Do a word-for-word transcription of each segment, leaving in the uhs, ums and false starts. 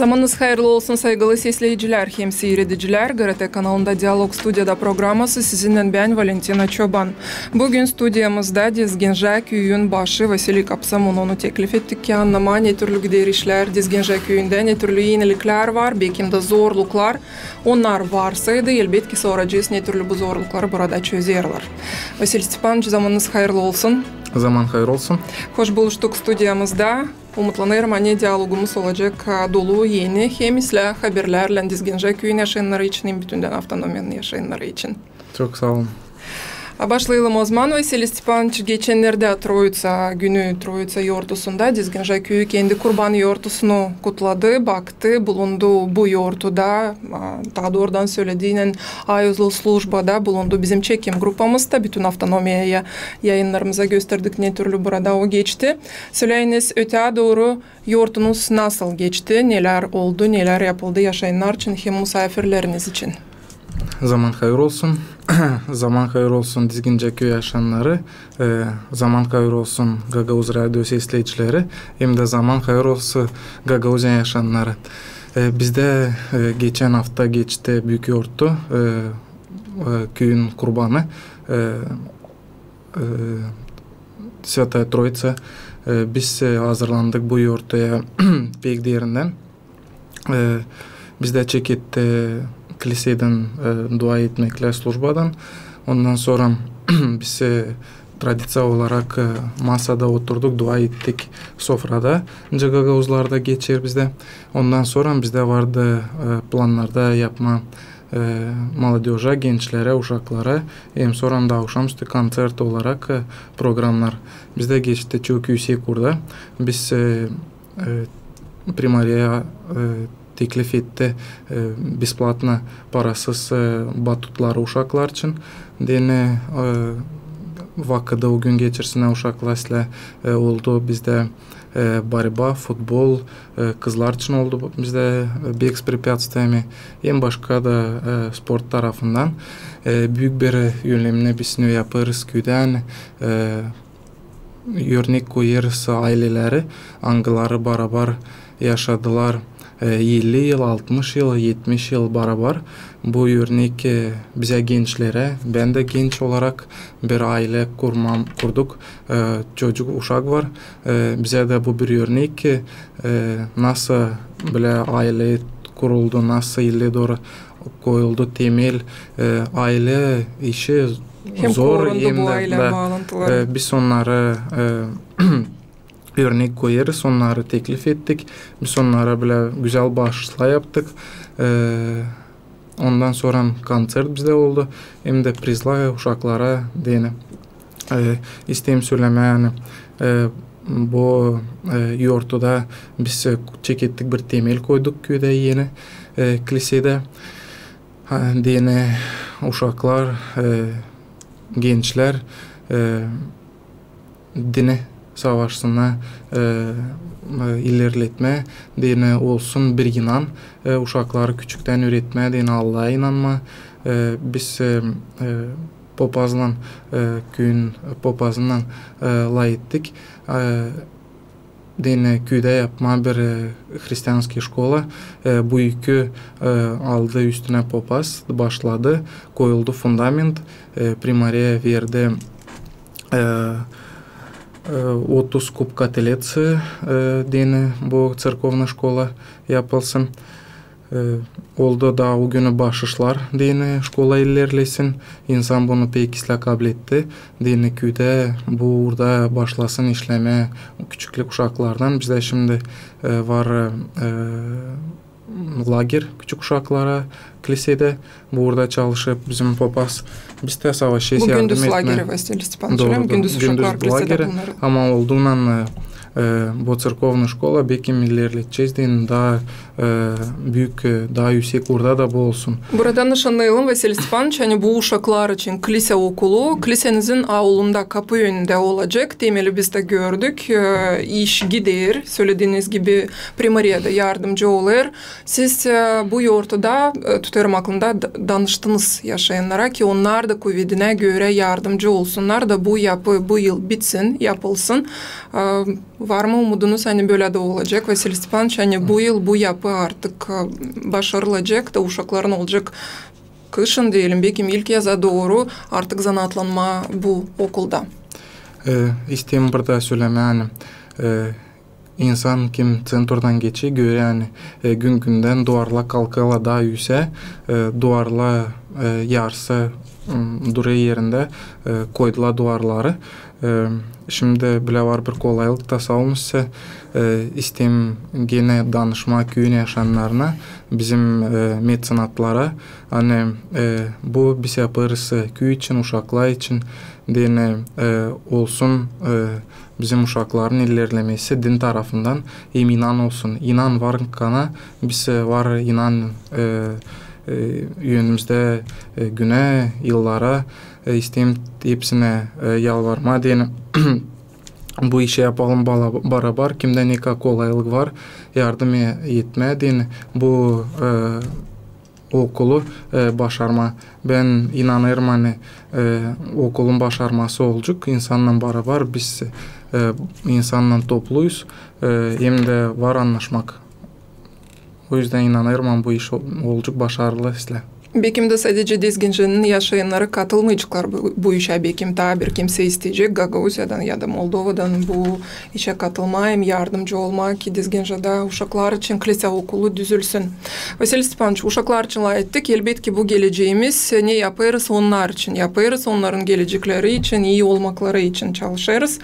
Zamanınız hayırlı olsun, saygılı sesleyicilär hem siiredicilär. GRT kanalında Dialog studiyada programası, sizinnän bän, Valentina Çoban. Büün studiyamızda Dizgincä küüyün başı Vasiliy Kapsamun. Onu teklif ettik ki annamaa, ne türlü gider işlär Dizgincä küüyündä, ne türlü eniliklär var, bekim dä zorluklar. Onnar varsaydı, elbetki, soracez, ne türlü bu zorlukları burada çözerlär. Vasiliy Stepanıç, zamanınız hayırlı olsun. Zaman hayır olsun. Hoş buluştuk studiyamızda. Umutlanêrım, ani dialogumuz olacek dolu eni hem islää haberlärlän Dizgincä küüyün yaşayannarı için hem bütündän avtonomiyanın yaşayannarı için. Çok saa olun. A, başlayalım ozaman. Vasiliy Stepanıç, geçennerdä Troitsa günü, Troitsa yortusunda Dizgincä küüyü kendi Kurban yortusunu kutladı, baktı, bulundu bu yortuda, a, taa doorudan sölediynän, auzlu slujbada bulundu bizim çekim grupamızda, bütün avtonomiyaya yayınnarımıza gösterdik, ne türlü burada o geçti. Söläyiniz, ötää dooru yortunuz nasıl geçti, nelär oldu, nelär yapıldı yaşayannar için hem musaafirleriniz için? Zaman hayır olsun. Zaman hayır olsun Dizgincä küüyü yaşayannarı. E, zaman hayır olsun Gagauz radio sesleyicileri. Hem dä zaman hayır olsun Gagauziya yaşayannarı. E, bizdä, e, geçän afta geçti büük yortu. E, e, küüyün kurbanı. E, e, Svetaya Troitsa. E, biz, e, hazırlandık bu yortuya pek derindän. E, bizdä çeketti klisedän, e, dua etmeklär slujbadan. Ondan sora biz, e, tradiţiya olarak, e, masada oturduk, dua ettik sofrada. Nicä gagauzlarda geçer bizdä. Ondan sora bizdä vardı, e, plannarda yapmaa, e, молодёжа, gençlerä, uşaklara, hem sora da avşamüstü konţert olarak, e, programnar. Bizdä geçti çok üüsek uurda. Biz, e, e, Primariya, e, teklif etti, e, besplatno, parasız, e, batutları uşaklar için. Deyni, e, vakıdı o gün geçirsinnär uşaklar islää, e, oldu bizdä, e, борьба, futbol, e, kızlar için oldu bizdä, e, бег с препятствиями, hem başka da, e, sport tarafından. E, büük bir önlemni biz nu yapêrız küüdä, e, örnek koyêrız aileleri, angıları barabar yaşadılar, e, elli yıl, altmış yıl, etmiş yıl barabar. Bu örnek, e, bizä gençlerä, bän dä genç olarak bir aile kurmam, kurduk, e, çocuk, uşak var. E, bizä dä bu bir örnek, e, nasıl bölä aile kuruldu, nasıl ileri dooru koyuldu temel, e, aile işi hem zor, korundu hem bu dä, aile da, baalantıları. E, biz onnara, e, örnek koyêrız, onnarı teklif ettik. Biz onnara bölä gözäl baaşışlar yaptık. E, ondan sora konţert bizdä oldu. Hem dä prizlar uşaklara deyni. E, isteerim sölemää, ani, e, bu, e, yortuda biz, e, çekettik, bir temel koyduk küüdä eni, e, klisedä. Ha, deyni uşaklar, e, gençlär, e, deyni savaşsınnar, e, e, ilerletmää, deyni olsun bir inan, e, uşakları küçüktän üüretmää, deyni Allaha inanmaa. E, biz, e, e, popazlan, e, küüyün popazınnan, e, lafettik. E, deyni küüdä yapmaa bir, e, hristianskiy şkola. E, bu yükü, e, aldı üstünä popaz, başladı, koyuldu fundament, e, primariya verdi, e, e, otuz kub katılêt, e, deyni bu tserkovnaya şkola yapılsın. E, oldu da o günü baaşışlar, deyni şkola ilerlesin. İnsan bunu pek islää kabletti. Deyni küüdä bu uurda başlasın işlemää küçüklük uşaklardan. Bizdä şindi, e, var, e, lager küçük uşaklara klisedä. Bu uurda çalışêr bizim popaz. Biz dä savaşêrız yardım etmää. Bu gündüz lageri, Vasiliy Stepanıç, öyle mi? Dooru. Gündüz uşaklar klisedä bulunêr. Ama olduunnan, e, e, bu tserkovnaya şkola bekim ilerletecez deyni taa, e, büük, e, taa üüsek uurda da bu olsun. Burada nışannayalım, Vasiliy Stepanıç, ani bu uşaklar için klisä okulu, klisenizin aulunda, kapu önündä olacek. Temeli biz dä gördük, e, iş gider, sölediiniz gibi, primariya da yardımcı olêr. Siz, e, bu yortuda, e, tutêrım aklımda, da-, danıştınız yaşayannara, ki onnar da kuvedinä görä yardımcı olsunnar da bu yapı bu yıl bitsin, yapılsın. E, Var mı umudunuz, ani bölä dä olacek, Vasilii Stepanoviç, ani bu yıl bu yapı artık, e, başarılacek da uşakların olacek kışın, deyelim, bekim ilkyazaa dooru artık zanaatlanma bu okulda? E, isteerim burada sölemää, ani, e, insan, kim ţentrumdan geçer, görer, ani, e, gün-gündän duvarlar kalkêrlar taa üüsää, e, duvarlar, e, yarısı, m, durêr erindä, e, koydular duvarları. E, şindi bölä var bir kolaylık da, saa olun sizä, e, isteerim genä danışmaa küüyün yaşayannarına, bizim, e, meţenatlara, ani, e, bu biz yapêrız, e, küüy için, uşaklar için, deyni, e, olsun, e, bizim uşakların ilerlemesi din tarafından, hem inan olsun. İnan var kana, biz, e, var inan, e, e, önümüzdä, e, günä, yıllara, e, isteerim hepsinä, e, yalvarmaa, deyni, bu işi yapalım bala-, barabar, kimdä ne kadar kolaylık var, yardım e-, etmää, deyni, bu, e, okulu, e, başarmaa. Bän inanêrım, ani, e, okulun başarması olacek insannan barabar, biz, e, insannan topluyuz, e, hem dä var annaşmak. O üzdän inanêrım, ani bu iş o-, olacek başarılı islää. Bekim dä sadecä Dezgincenin yaşayannarı katılmayaceklar bu, bu işä, bekim taa bir kimsey isteyecek Gagauziyadan ya da Moldovadan bu işä katılmaa hem yardımcı olmaa, ki Dezgincedä uşaklar için klisä okulu düzülsün. Vasilii Stepanoviç, uşaklar için lafettik, elbetki, bu geleceemiz, ne yapêrız onnar için? Yapêrız onnarın gelecekleri için, ii olmakları için çalışêrız.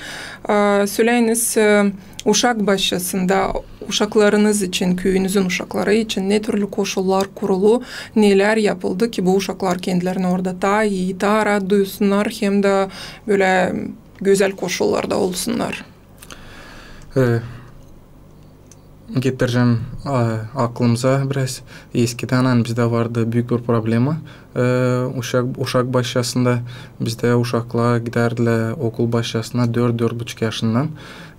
A, söläyiniz, e, uşak başçasında uşaklarınız için, küüyünüzün uşakları için ne türlü koşullar kurulu, nelär yapıldı, ki bu uşaklar kendilerini orada taa ii, taa raat duysunnar hem dä bölä gözäl koşullarda olsunnar? E, getirecäm, a, aklımıza biraz. Eskidän, ani, bizdä vardı büük bir problema, e, uşak, uşak başçasında. Bizdä uşaklar gidärdilär okul başçasına dört, dört buçuk yaşından.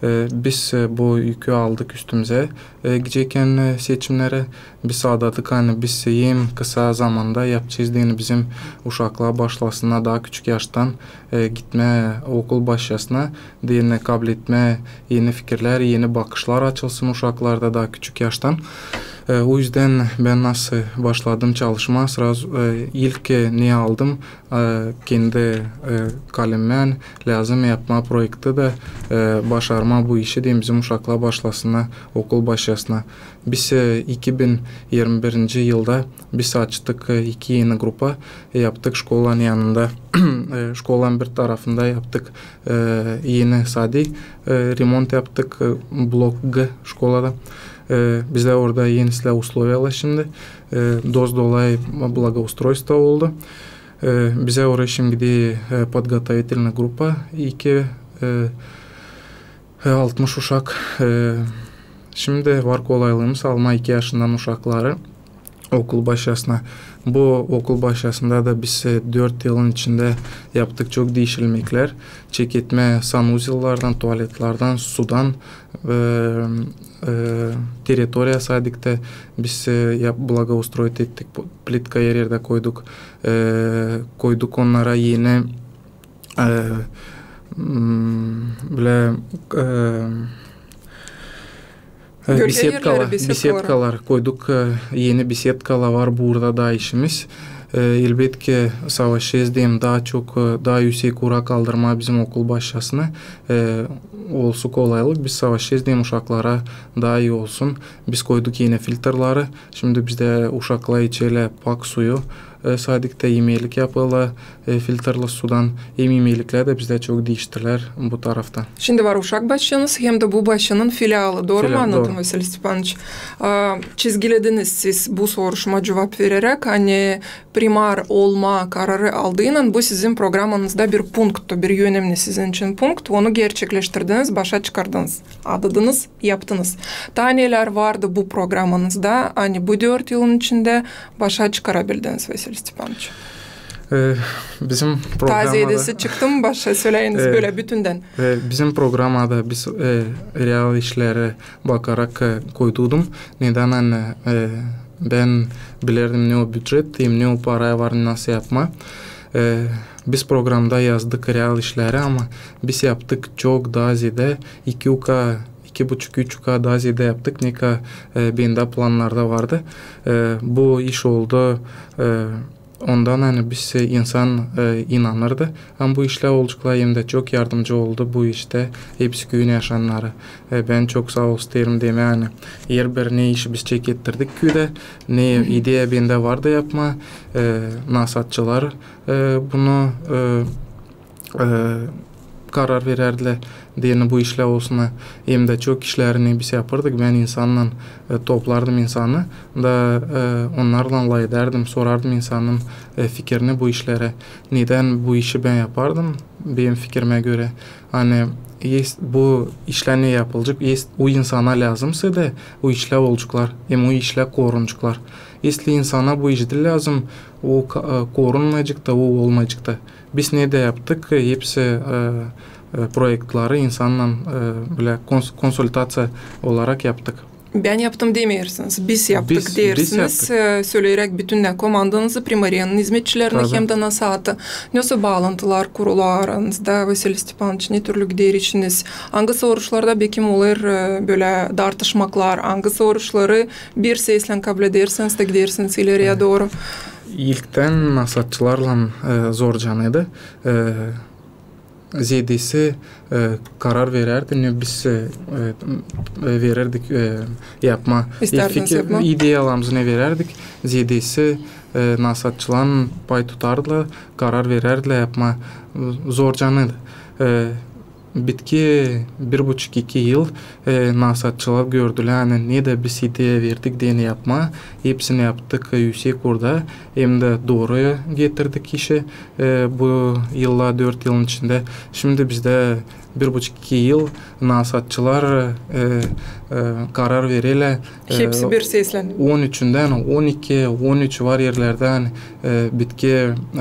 E, biz, e, bu yükü aldık üstümüzä, e, gidecäkän, e, seçimnerä. Biz adadık, ani biz en kısa zamanda yapacez, deyni, bizim uşaklar başlasınnar taa küçük yaştan, e, gitmää okul başçasına, deyni, kabletmää eni fikirlär, eni bakışlar açılsın uşaklarda taa küçük yaştan. E, o üzdän bän nasıl başladım çalışmaa, srazu, e, ilk, e, ne aldım, e, kendi, e, kalemimän, lääzım yapmaa proekti da, e, başarmaa bu işi, deyni, bizim uşaklar başlasınnar okul başçasına. Biz, e, iki bin yirmi birinci yılda biz açtık, e, iki eni grupa, e, yaptık şkolanın yanında, e, şkolanın bir tarafında yaptık, e, eni sadik, e, remont yaptık, e, blok G şkolada. E, bizdä orada eni islää usloviyalar şindi, e, dost dolayı благоустройство oldu. E, bizä orayı şindi, e, подготовительный группа, iki, e, e, altmış uşak. E, şindi var kolaylığımız almaa iki yaşından uşakları okul başçasına. Bu okul başçasında da biz, e, dört yılın içindä yaptık çok diişilmeklär. Çeketmää sanuzellärdan, tualetlärdan, sudan, e, e, teritoriya sadiktä biz, e, yap-, благоустроить ettik, plitka her erdä koyduk. E, koyduk onnara eni, e, m, bölä, e, e, besedkalar, besedkalar koyduk, e, eni besedkalar var burada taa işimiz. E, elbetki, savaşêrız deyni taa çok, e, taa üüsek ura kaldırmaa bizim okul başçasını. E, olsun kolaylık, biz savaşêrız deyni uşaklara taa ii olsun. Biz koyduk eni filtrları. Şindi bizdä uşaklar içerlär pak suyu, e, sadiktä imelik yapêrlar, e, filtrlı sudan, hem imeliklär dä bizdä çok diiştilär bu tarafta. Şindi var uşak başçanız hem dä bu başçanın filialı. Dooru mu annadım, Vasilii Stepanoviç? A, çizgilediniz siz bu soruşuma cuvap vereräk, ani primar olma kararı aldıynan bu sizin programanızda bir punkt, bir önemni sizin için punkt, onu gerçekleştirdiniz, başa çıkardınız, adadınız, yaptınız. Taa nelär vardı bu programanızda, ani bu dört yılın içindä başa çıkarabildiniz, Vasilii Stepanoviç? E, bizim programada... Taa zeedesi çıktı mı başa, söläyiniz, e, bölä bütündän. E, bizim programada biz, e, real işleri bakarak, e, koyduk. Nedän, ani, e, bän bilerdim, ne o bücet, hem ne o paraya var, nasıl yapmaa. E, biz programda yazdık real işleri, ama biz yaptık çok taa zeedä, iki uka, iki buçuk, üç uka taa zeedä yaptık, ne ka, e, bendä plannarda vardı. E, bu iş oldu, e, ondan, ani biz, e, insan, e, inanırdı. Ama bu işlär olaceklar, hem dä çok yardımcı oldu bu iştä hepsi küüyün yaşayannarı. E, bän çok saa ol isteerim demää, ani herbir ne işi biz çekettirdik küüdä, ne ideya bendä vardı yapmaa, e, nasaatçılar, e, bunu, e, e, karar verärdilär deyni bu işlär olsun. Hem dä çok işleri ne biz yapırdık, bän insannan, e, toplardım insanı da, e, onnarlan lafedärdim, sorardım insanın, e, fikirini bu işlerä. Nedän bu işi bän yapardım, benim fikirimä görä. Ani es-, bu işlär ne yapılacek, es-, o insana lääzımsa da o işlär olaceklar, hem o işlär korunaceklar. Esli insana bu iş diil lääzım, o ka-, e, korunmayacek ta, o olmayacek ta. Biz ne dä yaptık, e, hepsi, e, e, proektleri insannan, e, bölä kons-, konsultaţiya olarak yaptık. Bän yaptım demeersiniz, biz yaptık deersiniz, e, söleyeräk bütünnä komandanızı, primariyannın izmetçilerini hem dä nasaatı. Nesoy baalantılar kurular aranızda, Vasiliy Stepanıç, ne türlü gider işiniz? Angı soruşlarda bekim olêr, e, bölä dartışmaklar, angı soruşları bir seslän kabledersiniz da gidersiniz ileriyä dooru? İlktän nasaatçılarlan, e, zorcanıydı. E, zeedesi, e, karar verärdi, ne biz, e, e, verärdik, e, yapmaa. İstärdiniz yapmaa? İdeyalarımızı ne verärdik, zeedesi, e, nasaatçılarlan pay tutardılar, karar verärdilär yapmaa. Zorcanıydı. E, bitki bir buçuk, iki yıl, e, nasaatçılar gördülär, ani ne dä biz ideya verdik deyni yapmaa, hepsini yaptık, e, üüsek urda, hem dä dooru getirdik işi, e, bu yıllar, dört yılın içindä. Şindi bizdä bir buçuk, iki yıl nasaatçılar, e, e, karar vererlär, e, hepsi bir seslän. On üçündän on iki, on üç var erlerdä, e, bitki,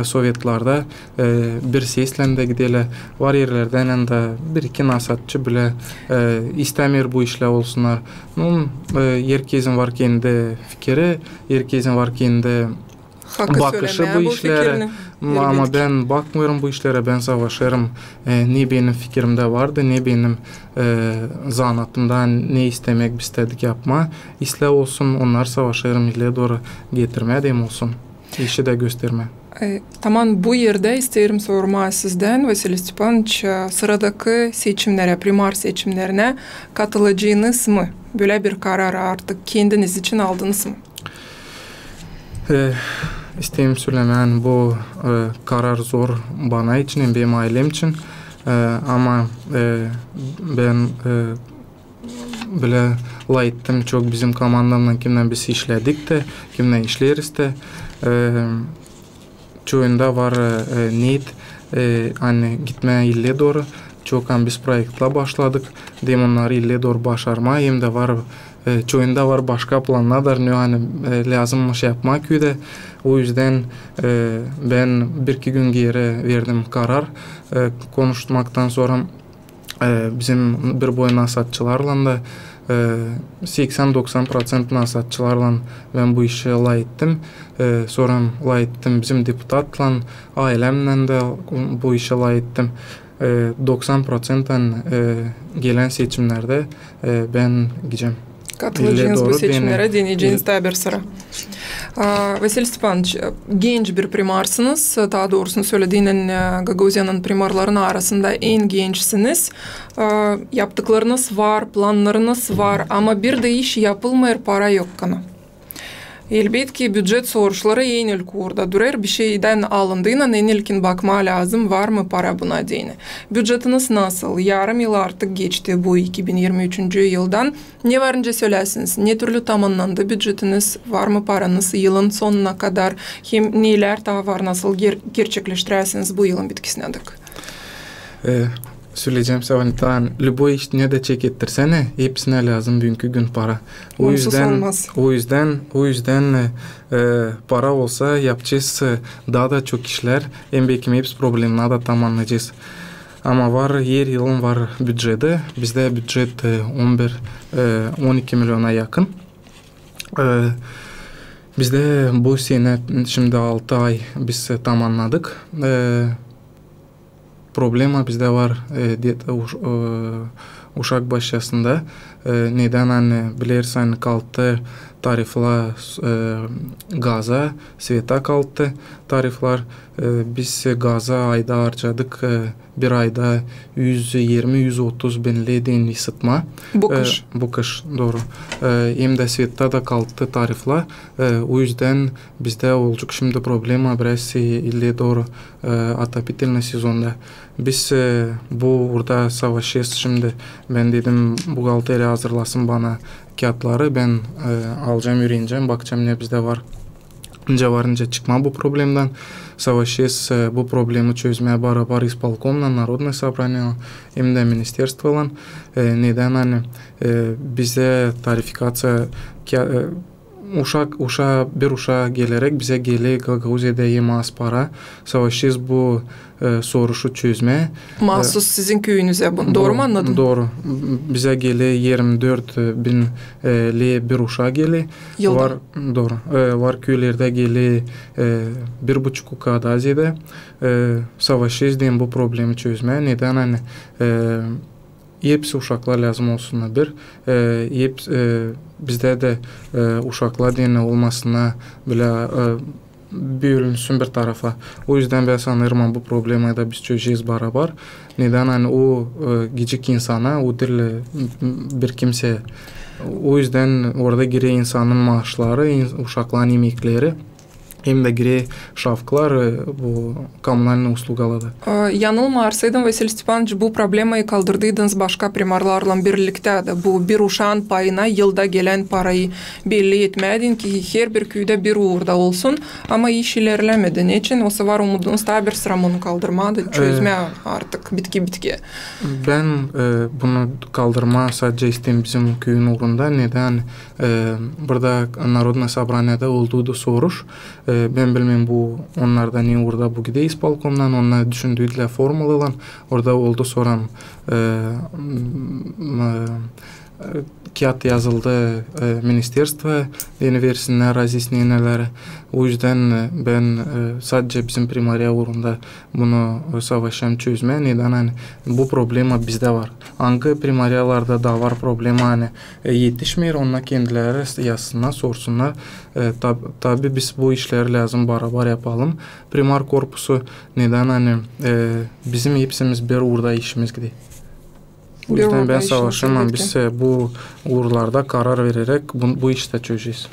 e, sovetlerdä, e, bir seslän dä giderlär. Var erlerdä hem dä bir-iki nasaatçı bölä, e, istämeer bu işlär olsunnar. Nu, e, herkezin var kendi fikiri, herkezin var kendi bakışı bu işlerä. Ama bän bakmêêrım bu işlerä, bän savaşêrım, e, ne benim fikirimdä vardı, ne benim, e, zanaatımda ne istämäk biz istädik yapmaa, işlär olsun, onnarı savaşêrım ileri dooru getirmää deyni olsun, işi dä göstermää. E, tamam, bu erdä isteerim sormaa sizdän, Vasiliy Stepanıç, e, sıradakı seçimnerä, primar seçimnerinä katılacınız mı? Bölä bir kararı artık kendiniz için aldınız mı? E, isteerim sölemää, ani bu, e, karar zor bana için hem benim aylem için. E, ama, e, bän, e, bölä lafettim çok bizim komandamnan, kimnän biz işledik tä, kimnän işleeriz tä. E, çoyunda var, e, niyet, e, ani gitmää ileri dooru. Çokan biz proektlär başladık. Deyni onnarı ileri dooru başarmaa, hem dä var, e, çoyunda var başka plannar, ne ani, e, lääzımmış yapmaa küüdä. O üzdän, e, bän bir-iki gün geeri verdim karar, e, konuşmaktan sora, e, bizim bir boy nasaatçılarlan da, e, seksän-doksan proţent nasaatçılarlan bän bu işi lafettim. E, sora lafettim bizim deputatlan, aylemnän dä bu işi lafettim. E, doksan proţentän, e, gelän seçimnerdä, e, bän gidecäm. Katılacınız bu seçimnerä, deneyeceniz taa bir sıra. A, Vasiliy Stepanıç, genç bir primarsınız, taa doorusunu sölädiynän, e, Gagauziyanın primarlarının arasında en gençsiniz. A, yaptıklarınız var, plannarınız var, ama bir dä iş yapılmêêr para yokkana. Elbetki, bücet soruşları en ilk uurda durêr, bir şeydän alındıynan en ilkin bakmaa lääzım, var mı para buna deyni. Bücetiniz nasıl? Yarım yıl artık geçti bu iki bin irmi üçüncü yıldan. Ne var nicä söleyäsiniz? Ne türlü tamannandı bücetiniz? Var mı paranız yılın sonuna kadar? Hem nelär taa var, nasıl ger-, gerçekleştiräsiniz bu yılın bitkisinädäk? E, söleyecäm sä, Valentinadan, любой iş ne dä çekettirsän, hepsinä lääzım büünkü gün para. O üzdän, o üzdän, o üzdän, e, e, para olsa, yapacez, e, taa da çok işlär, hem bekim hepsi problemleri da tamannayacez. Ama var, her yılın var büceti. Bizdä bücet, e, on bir, e, on iki miliona yakın. E, Bizdä bu senä şindi altı ay biz tamannadık. E, problema bizdä var, e, det-, uş-, e, uşak başçasında. E, nedän ani bilersän, kalktı tariflar, e, gaza, sveta kalktı tariflar. E, biz gaza ayda harcadık, e, bir ayda üz irmi, üz otuz bin lä deyni sıtma. Bu kış. E, bu kış, dooru. E, hem dä svetta da kalktı tariflar. E, o üzdän bizdä olacek şindi problema biraz, e, ileri dooru, e, отопительный sezonda. Biz, e, bu uurda savaşêrız şindi. Bän dedim buhgalteriya hazırlasın bana kiyatları, bän, e, alacam, üürencäm, bakacam ne bizdä var. Nicä var, nicä çıkma bu problemdän. Savaşêrız, e, bu problemi çözmää barabar ispolkomnan, Narodnaya Sobraniyelan hem dä ministerstvoylan. E, nedän ani, e, bizä tarifikaţiya kiya-, e, uşak, uşa-, bir uşaa gelerek bizä geler Gagauziyada hem az para. Savaşêrız bu, e, soruşu çözmää. Maasuz sizin küüyünüzä bu, dooru mu annadım? Dooru. Bizä geler irmi dört bin, e, lä bir uşaa geler. Yılda. Var, dooru. E, var küülerdä geler, e, bir buçuk o kadar zedä. E, savaşêrız deyni bu problemi çözmää. Nedän ani, e, hepsi uşaklar lääzım olsunnar bir. E, hep-, e, bizdä dä, e, uşaklar deyni olmasınnar bölä, e, bölünsün bir tarafa. O üzdän bän sanêrım, bu problemayı da biz çözecez barabar. Nedän ani o, e, gecik insana, o diil, e, bir kimseyä. O üzdän orada girer insanın maaşları, in-, uşakların imekleri. Hem dä girer şafklar, e, bu komunalnıy uslugalarda. E, yanılmarsaydım, Vasiliy Stepanoviç, bu problemayı kaldırdıydınız başka primarlarlan birliktä dä. Bu bir uşaan payına yılda gelän parayı belli etmää deyni, ki herbir küüdä bir uurda olsun, ama iş ilerlämedi. Neçin? Osa var umudunuz taa bir sıra bunu kaldırmaa da çözmää artık bitki-bitkiyä. Bän, e, bunu kaldırmaa sadecä isteerim bizim küüyün uurunda. Nedän, e, burada Narodnaya Sobraniyada olduydu soruş. E, bän bilmeerim, bu onnarda ne uurda bu gider ispolkomdan, onnar düşündüydülär formulaylan. Orada oldu soram, e, m-, e, kiyat yazıldı, e, ministerstvoya, deyni versinnär raziyasneniyeleri. O üzdän, e, bän, e, sadecä bizim primariya uurunda bunu, e, savaşêrım çözmää. Nedän ani bu problema bizdä var. Angı primariyalarda da var problema, ani, e, etişmeer, onnar kendileri yazsınnar, sorsunnar. E, tab-, tabii biz bu işleri lääzım barabar yapalım. Primar korpusu, nedän ani, e, bizim hepsimiz bir uurda işimiz gider. O üzdän bän savaşêrım, ani biz, e, bu uurlarda karar vererek bu, bu işi dä çözecez.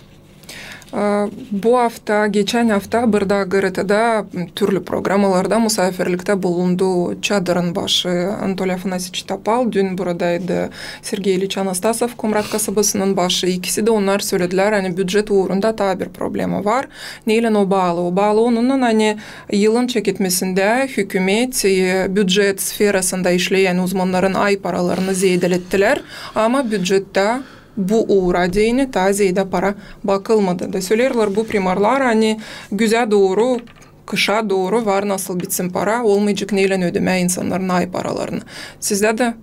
E, bu afta, geçän afta burada GRTda türlü programalarda musaafirliktä bulundu Çadırın başı Anatoliy Afanasyeviç Topal, dün buradaydı Sergey İliç Anastasov, Komrat kasabasının başı. İkisi dä onnar söledilär, ani bücet uurunda taa bir problema var. Neylän o baalı? O baalı onunnan, ani yılın çeketmesindä hükümet, e, bücet sferasında işleyän uzmannarın ay paralarını zeedelettilär, ama bücettää bu uura deyni taa zeedä para bakılmadı. Da söleerlär bu primarlar, ani güzä dooru, kışa dooru var nasıl bitsin para, olmayacek neylän ödemää insannarın ay paralarını. Sizdä dä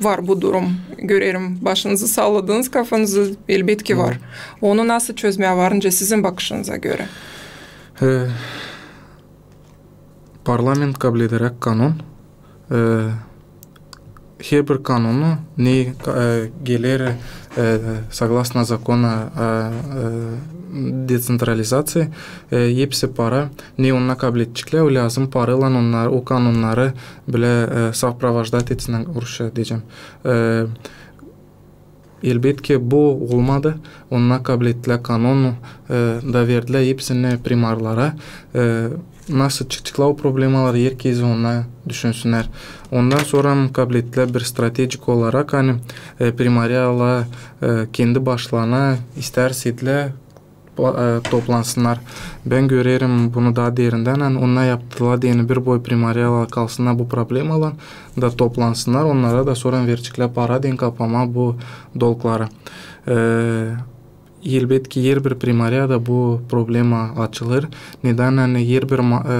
var bu durum. Görerim, başınızı salladınız, kafanızı, elbetki var. Onu nasıl çözmää var, nicä sizin bakışınıza görä? E, parlament kablederäk kanon, e, herbir kanonu, ne, e, geler, e, согласно закона, e, e, децентрализации, e, hepsi para, ne onnar kabledeceklär, o lääzım paraylan onnar, o kanonnarı bölä, e, сопровождать etsin, rusça deyecäm. E, elbetki, bu olmadı. Onnar kablettilär kanonu, e, da verdilär hepsini primarlara. E, nasıl çıkaceklar o problemalar, herkezi onnar düşünsünnär. Ondan sora kablettilär bir strategik olarak, ani, e, primariyalar, e, kendi başlarına istärsä dä pla-, e, toplansınnar. Bän görerim bunu taa derindän, ani onnar yaptılar deyni bir boy primariyalar kalsınnar bu problemalan, da toplansınnar, onnara da sora vereceklär para deyni kapamaa bu dolgları. E, elbetki, herbir primariyada bu problema açılêr. Nedän ani herbir ma-, e,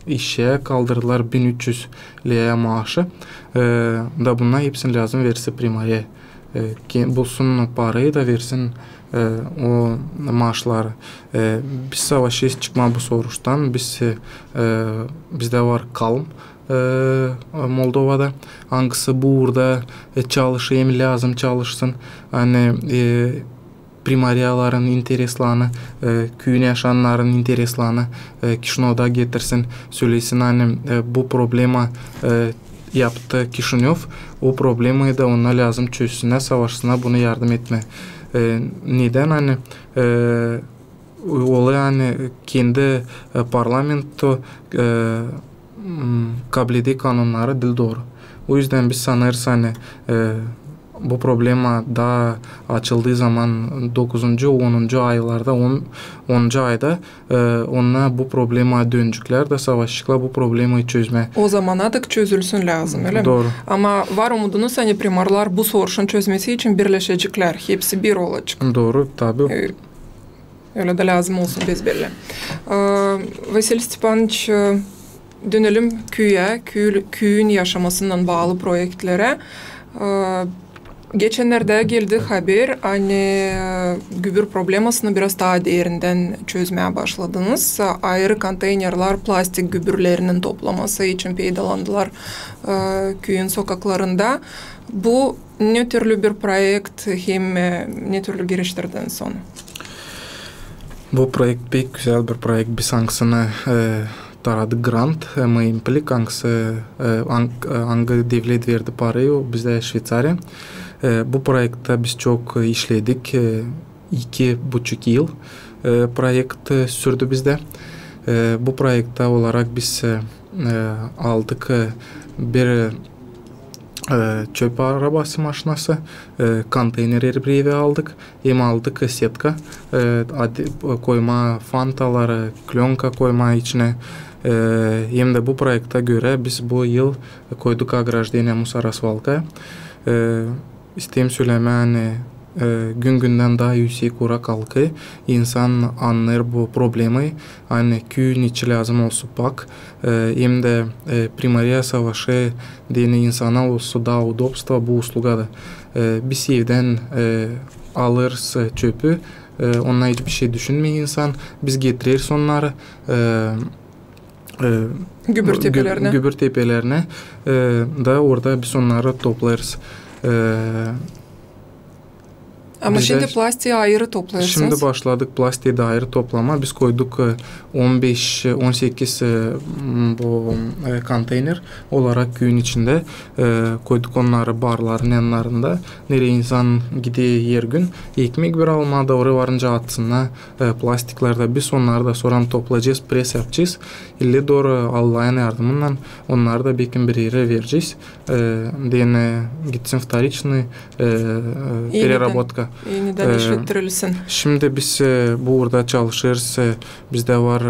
işçiyä kaldırdılar bin üç üz lirä maaşı. E, da bunnar hepsini lääzım versin primariya. e, ke-, bulsun parayı da versin, e, o maaşları. E, biz savaşêrız çıkmaa bu soruştan. Biz, e, e, bizdä var KALM, e, Moldovada, angısı bu uurda, e, çalışêr, hem lääzım çalışsın. Ani, e, primariyaların intereslerini, e, küüyün yaşayannarın intereslerini, e, Kişinövda getirsin, sölesin, ani, e, bu problema, e, yaptı Kişinöv, o problemayı da onnar lääzım çözsünnär, savaşsınnar bunu yardım etmää. E, nedän, ani, e, olêr, ani kendi, e, parlamento, e, m, kableder kanonnarı diil dooru. O üzdän biz sanêrız, ani, e, bu problema taa açıldıı zaman dokuzuncu, onuncu aylarda, on, onuncu ayda, e, onnar bu problemaya dönecklär da savaşaceklar bu problemayı çözmää. O zamanadık çözülsün lääzım, ölä mi? Dooru. Ama var umudunuz, ani primarlar bu soruşun çözmesi için birleşecklär, hepsi bir olacek. Dooru, tabii. E, Ölä dä lääzım olsun, besbelli. E, Vasil Stepanoviç, e, dönelim küüyä, küü-, küüyün yaşamasınnan baalı proektlerä. E, geçennerdä geldi haber, ani, e, gübür problemasını biraz taa derindän çözmää başladınız. Ayırı konteynerlär plastik gübürlerinin toplaması için peydalandılar, e, küüyün sokaklarında. Bu ne türlü bir proekt hem, e, ne türlü giriştirdiniz onu? Bu proekt pek gözäl bir proekt. Biz angısını, e, taradık grant, e, MIMPLIK, angısı, e, ang-, e, angı devlet verdi parayı, o bizdä Şveçariya. E, bu proektä biz çok, e, işledik, e, iki buçuk yıl, e, proekt, e, sürdü bizdä. E, bu proektä olarak biz, e, e, aldık, e, bir, e, çöp arabası maşinası, e, konteyner her bir evä aldık. Hem aldık setka, e, adi-, koymaa fantaları, klönka koymaa içinä. E, hem dä bu proektä görä biz bu yıl koyduk ogroždeniye musarasvalkaya. E, isteerim sölemää, ani, e, gün-gündän taa üüsek uura kalkêr, insan annêêr bu problemayı, ani küüyün içi lääzım olsun pak, e, hem dä, e, primariya savaşêr deyni insana olsun taa udobstvo bu uslugada. E, biz evdän, e, alêrız, e, çöpü, e, onnar hiç bir şey düşünmeer insan, biz getireriz onnarı, e, e, gübür tepelerinä, e, da orada biz onnarı toplarız. E, Ama şindi plastiyi ayırı toplêêrsınız. Şindi başladık plastiyi da ayırı toplamaa. Biz koyduk, e, on beş, e, on sekiz, e, m, bu, e, konteyner olarak küüyün içindä, e, koyduk onnarı barların yannarında. Nereyi insan gider her gün ekmek bir almaa da oraya varınca atsın, e, plastiklerdä. Biz onnarı da sora toplayacez, pres yapacez. İlä dooru Allahın yardımınnan onnarı da bekim bir erä verecez. E, deyni gitsin вторичный, e, e, переработка. Enidän işlettirilsin. Şindi biz, e, bu uurda çalışêrız. E, bizdä var,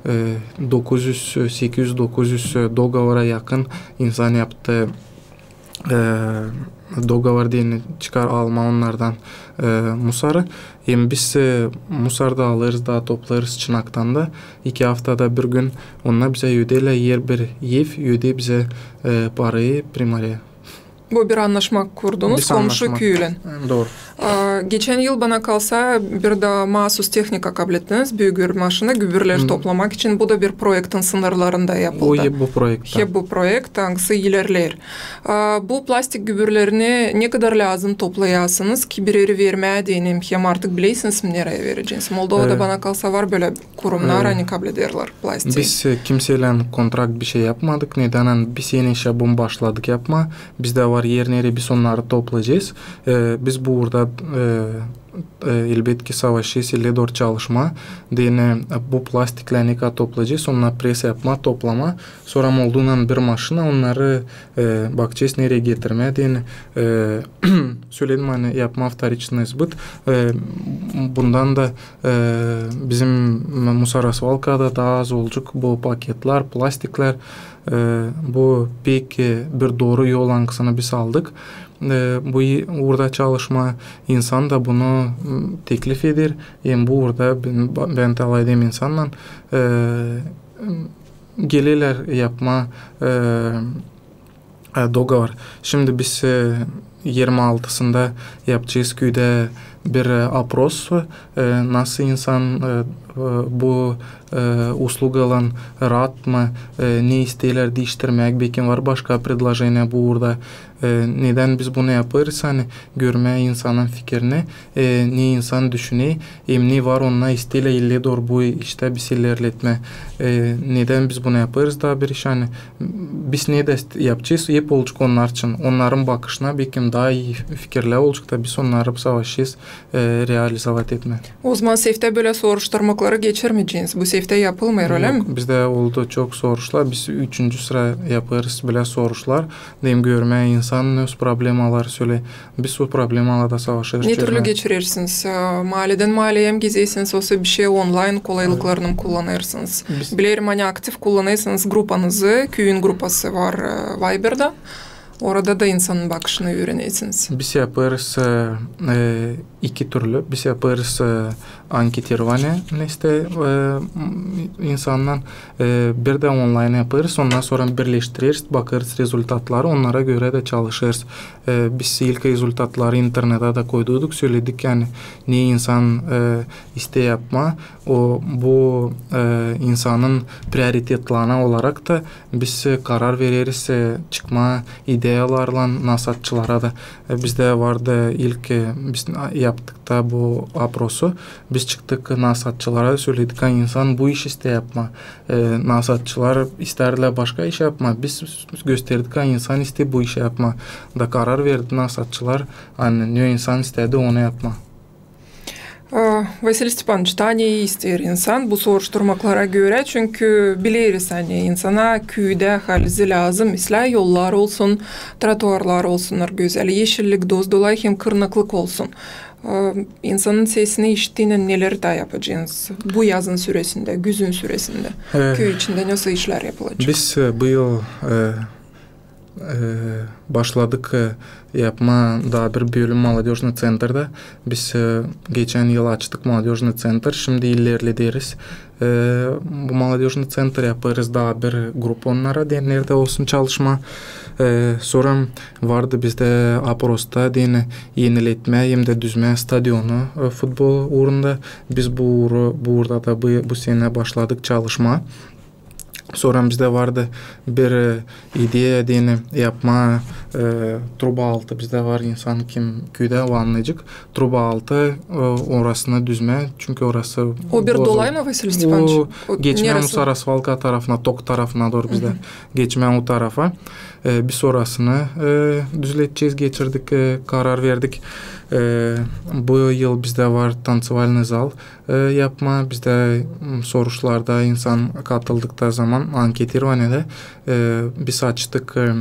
e, dokuz üz, sekiz üz, dokuz üz, e, dogovora yakın insan yaptı, e, dogovor deyni çıkar almaa onnardan, e, musarı. Hem biz, e, musar da alêrız da toplêêrız Çınaktan da. İki aftada bir gün onnar bizä ödeerlär, her bir ev ödeer bizä, e, parayı primariya. Bu bir annaşma kurdunuz komşu küülän. Dooru. A, geçän yıl, bana kalsa, bir dä maasuz tehnika kablettiniz, büük bir maşina gübürleri toplamak için. Bu da bir proektin sınırlarında yapıldı. O hep bu proekt. Hep bu proekt, angısı ilerleer. A, bu plastik gübürlerini ne kadar lääzım toplayasınız ki, bir erä vermää deyni, hem artık bilersiniz mi, nereyi vereceeniz? Moldovada, bana kalsa, var bölä kurumnar, ani kablederlär plastiyi. Biz, e, kimseylän kontrakt bir şey yapmadık. Nedän, ani biz eni işä bunu başladık yapmaa. Bizdä var er, nereyi biz onnarı toplayacez. E, biz bu uurda, e, e, elbetki savaşêrız ilä dooru çalışmaa. Deyni, e, bu plastiklär ne kadar toplayacez, onnarı pres yapmaa, toplamaa. Sora oldunan bir maşina, onnarı, e, bakacez, nereyi getirmää deyni, e, söledim, ani yapmaa вторичный сбыт. E, bundan da, e, bizim musarasvalkada taa az olacek bu paketlär, plastiklär. E, bu pek, e, bir dooru yol, angısını biz aldık. E, bu uurda çalışmaa, insan da bunu, m, teklif eder. Hem bu uurda bän, bän talay edäm insannan, e, gelerlär yapmaa, e, e, dogovor. Şindi biz, e, Yirmi altısında yapacez küüdä bir, e, opros, e, nasıl insan, e, e, bu, e, uslugalan raat mı, e, ne isteerlär diiştirmäk, bekim var başka predloženiya bu uurda. E, nedän biz bunu yapêrız, ani görmää insanın fikirini, e, ne insan düşüner, hem ne var onda isteerlär ileri dooru bu iştä biz ilerletmää. E, nedän biz bunu yapêrız, taa bir iş, ani biz ne dä yapacez, hep olacek onnar için. Onnarın bakışına, bekim taa ii fikirlär olacek da biz onnarı savaşacez, e, realizovat etmää. O zaman seftä bölä soruşturmakları geçirmeyeceniz. Bu seftä yapılmêêr, ölä mi? Yok, bizdä oldu çok soruşlar. Biz üçüncü sıra yapêrız bölä soruşlar. Deyim, görmää insan öz problemaları sölä. Biz o problemalarda savaşêrız. Ne türlü geçirersiniz? E, maaledän maaleyä mi gezersiniz, osa bir şey onlayn kolaylıklarını mı kullanêrsınız? Bilerim, ani aktiv kullanêrsınız grupanızı, küüyün grupası var, e, Viberda. Orada da insanın bakışını üürenersiniz. Biz yapêrız, e, e, iki türlü. Biz yapêrız, e, anketirovaniyä, nesä, e, m-, insandan, e, bir dä onlayn yapêrız. Ondan sora birleştireriz, bakêrız rezultatları, onnara görä dä çalışêrız. E, biz ilk rezultatları internetä dä koyduk, söledik, ani ne insan, e, isteer yapmaa, o, bu, e, insanın prioritetlerindän olarak da biz, e, karar vereriz, e, çıkmaa ideyalarlan nasaatçılara da. E, bizdä vardı ilk, e, biz yaptık da bu oprosu, biz çıktık nasaatçılara, söledik, ani insan bu işi isteer yapmaa. E, nasaatçılar istärdilär başka iş yapmaa. Biz gösterdik, ani insan isteer bu işi yapmaa. Da karar verdi nasaatçılar, ani ne insan istädi onu yapmaa. E, Vasilii Stepanoviç, taa ne isteer insan bu soruşturmaklara görä? Çünkü bileriz, ani insana küüdä halizdä lääzım islää yollar olsun, trotuarlar olsunnar gözäl, eşillik, dost-dolayı hem kırnaklık olsun. E, insanın sesini işittiynän neleri taa yapaceniz bu yazın süresindä, güzün süresindä? E, Küüy içindä nasıl işlär yapılacek? Biz, e, bu yıl, e, e, başladık, e, yapmaa taa bir bölüm молодёжный центрдä. Biz, e, geçän yıl açtık молодёжный центр, şindi ilerlederiz. E, bu молодёжный центр yapêrız taa bir grupa onnara, deyni nerdä olsun çalışmaa. E, sora vardı bizdä oprosta, deyni eniletmää hem dä düzmää stadionu, e, futbol uurunda. Biz bu uuru, bu uurda da bu, bu senä başladık çalışmaa. Sora bizdä vardı bir, e, ideya, deyni yapmaa, e, truba altı. Bizdä var insan, kim küüdä, o annaacek. Truba altı, e, orasını düzmää, çünkü orası... O bir dolay mı, Vasilii Stepanoviç? O geçmää neresi? Sarasvalka tarafına, tok tarafına dooru bizdä. Geçmää o tarafa. E, biz orasını, e, düzledecez, geçirdik, e, karar verdik. E, bu yıl bizdä var танцевальный зал, e, yapmaa. Bizdä, m, soruşlarda insan katıldıkları zaman, anketirovaniyada, e, biz açtık, e,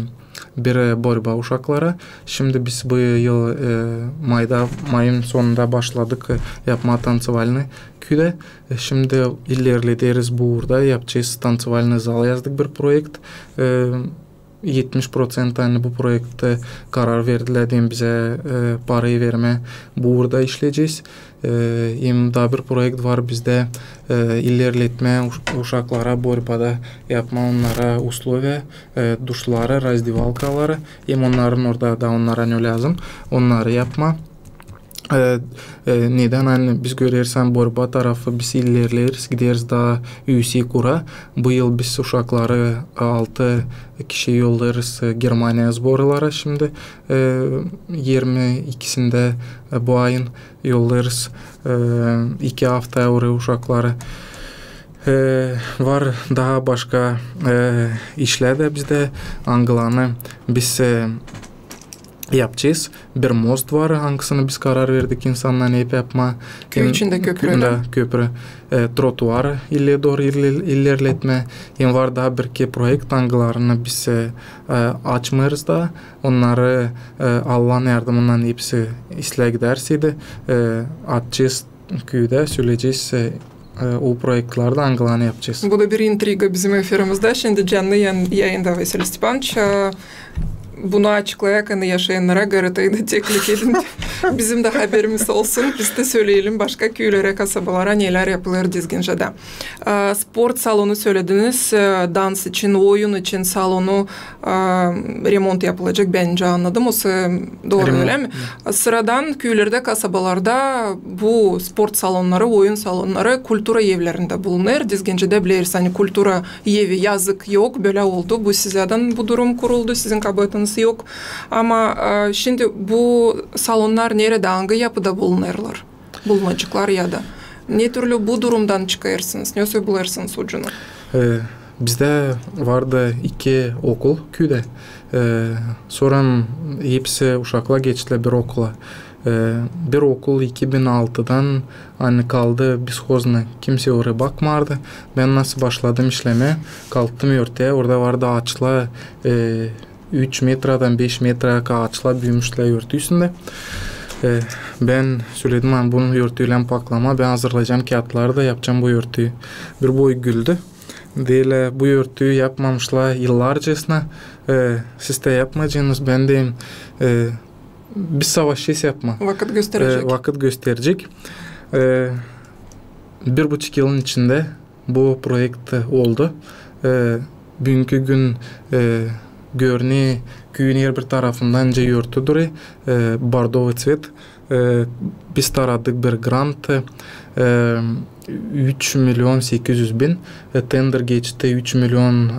bir, e, борьба uşaklara. Şindi biz bu yıl, e, mayda, mayın sonunda başladık, e, yapmaa танцевальный küüdä. E, şindi ilerlederiz bu uurda, yapacez танцевальный зал, yazdık bir proekt. E, etmiş proţent, ani bu proektä karar verdilär, deyni bizä, e, parayı vermää, bu uurda işleyecez. E, hem taa bir proekt var bizdä, e, ilerletmää uş-, uşaklara борьбада, yapmaa onnara условия, e, duşları, раздевалкаları, hem onnarın orada da onnara ne lääzım, onnarı yapmaa. E, e, nedän, ani biz göreriz, ani борьба tarafı biz ilerleriz, gideriz taa üüsek uura. Bu yıl biz uşakları, e, altı kişi yollêêrız, e, Germaniyaya сборlara şindi, e, yirmi ikisindä, e, bu ayın yollêêrız, e, iki aftaya uura uşakları. E, var taa başka, e, işlär dä bizdä, angılarını biz, e, yapacez. Bir most var, angısını biz karar verdik insannan hep yapmaa. Küüy içindä köprü, ölä mi? Köprü. E, trotuar ileri dooru iler-, ilerletmää. Hem var taa bir iki proekt, angılarını biz, e, e, açmêêrız da. Onnarı, e, Allahın yardımınnan hepsi islää gidärsä, e, açacez küüdä, söleyecez, e, e, o proektleri dä, angılarını yapacez. Bu da bir intriga bizim efirimizdä. Şindi canlı yayın-, yayında Vasilii Stepanoviç. E, Bunu açıklayak, ani yaşayannara Garatayı da teklif edin. Bizim dä haberimiz olsun, biz dä söleyelim başka küülerä, kasabalara, nelär yapılêr Dizgincedä. Ee, sport salonu sölediniz, ee, dans için, oyun için salonu, ee, remont yapılacek, bän nicä annadım, o sa- dooru, ölä mi? Sıradan küülerdä, kasabalarda bu sport salonnarı, oyun salonnarı kultura evlerindä bulunêr. Dizgincedä bileriz, ani kultura evi yazık yok, bölä oldu. Bu sizädän bu durum kuruldu, sizin kabaatınız yok. Ama, e, şindi bu salonnar neredä, angı yapıda bulunêrlar? Bulunaceklar ya da ne türlü bu durumdan çıkêrsınız, ne bulêrsınız ucunu? E, bizdä vardı iki okul küüdä. E, sora hepsi uşaklar geçtilär bir okula. E, bir okul iki bin altıdan, ani, kaldı beskhoznıy, kimsey orayı bakmardı. Bän nasıl başladım işlemää, kalktım örtüyä, orada vardı aaçlar, e, üç metradan beş metra aaçlar büüymüşlär örtü üstündä. E, bän söledim, ani, bunu örtüylän paklamaa, bän hazırlayacam kiyatları da yapacam bu örtüyü. Bir boy güldü. Deerlär, bu örtüyü yapmamışlar yıllarcasına. E, siz dä yapmayacanız, bän deyim, e, biz savaşêrız yapmaa. Vakıt gösterecek. E, vakıt gösterecek. E, bir buçuk yılın içindä bu proekt oldu. E, büünkü gün, e, görünüyor, küüyün herbir tarafından nicä örtü durêr, e, бордовый цвет. E, biz taradık bir grant, e, üç milyon sekiz üz bin, e, tender geçti üç milyon, e,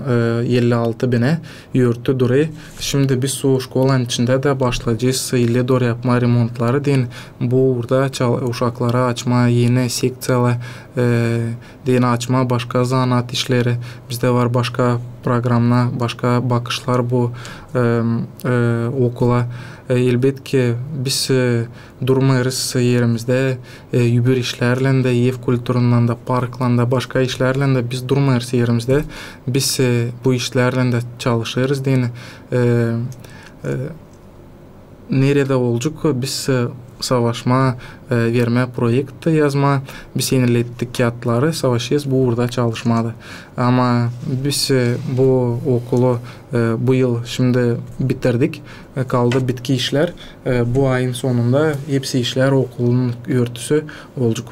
elli altı binä, örtü durêr. Şindi biz o şkolanın içindä dä başlayacez ileri dooru yapmaa remontları deyni, bu uurda çal-, uşaklara açmaa eni sekţiyalar, e, deyni açmaa başka zanaat işleri. Bizdä var başka programnar, başka bakışlar bu, e, e, okula. E, elbetki, biz, e, durmêêrız erimizdä, e, öbür işlärlän dä, ev kulturundan da, parklan da, başka işlärlän dä biz durmêêrız erimizdä. Biz, e, bu işlärlän dä çalışêrız deyni, e, e, neredä olacek, biz, e, savaşmaa, e, vermää proekt yazmaa, biz enilettik kiyatları, savaşêrız bu uurda çalışmaa da. Ama biz, e, bu okulu, e, bu yıl şindi bitirdik. E, kaldı bitki işlär. E, bu ayın sonunda hepsi işlär, okulun örtüsü olacek.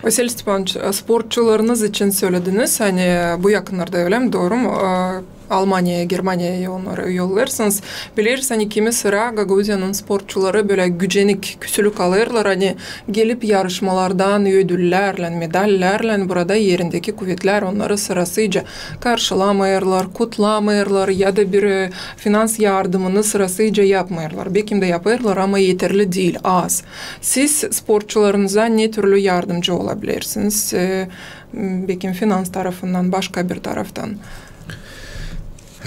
Vasiliy Stepanoviç, e, sportçularınız için sölediniz, ani, e, bu yakınnarda, ölä mi, dooru mu? E, Almaniyaya, Germaniyaya onnarı yollêêrsınız. Bileriz, ani kimi sıra Gagauziyanın sportçuları bölä gücenik, küsülük alêrlar, ani gelip yarışmalardan ödüllärlän, medallärlän burada erindeki kuvetlär onnarı sırasıca karşılamêêrlar, kutlamêêrlar ya da bir, e, finans yardımını sırasıca yapmêêrlar. Bekim dä yapêrlar, ama eterli diil, az. Siz sportçularınıza ne türlü yardımcı olabilirsiniz? E, m, bekim finans tarafından, başka bir taraftan.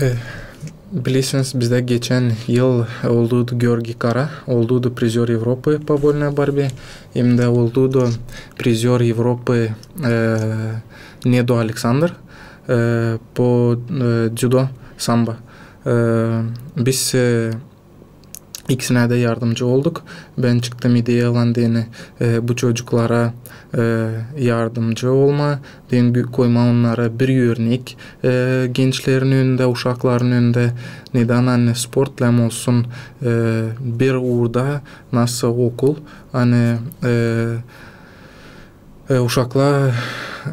E, bilersiniz, bizdä geçän yıl olduydu Georgiy Kara, olduydu призёр Европы по вольной борьбе, hem dä olduydu призёр Европы, e, Nedo Aleksandr, e, по, e, дзюдо, самбо. E, biz, e, ikisinä dä yardımcı olduk. Bän çıktım ideyalan deyni, e, bu çocuklara, e, yardımcı olmaa, deyni gö-, koymaa onnara bir örnek, e, gençlerin önündä, uşakların önündä, nedän ani sport lääzım olsun, e, bir uurda, nasıl okul, ani, e, e, uşaklar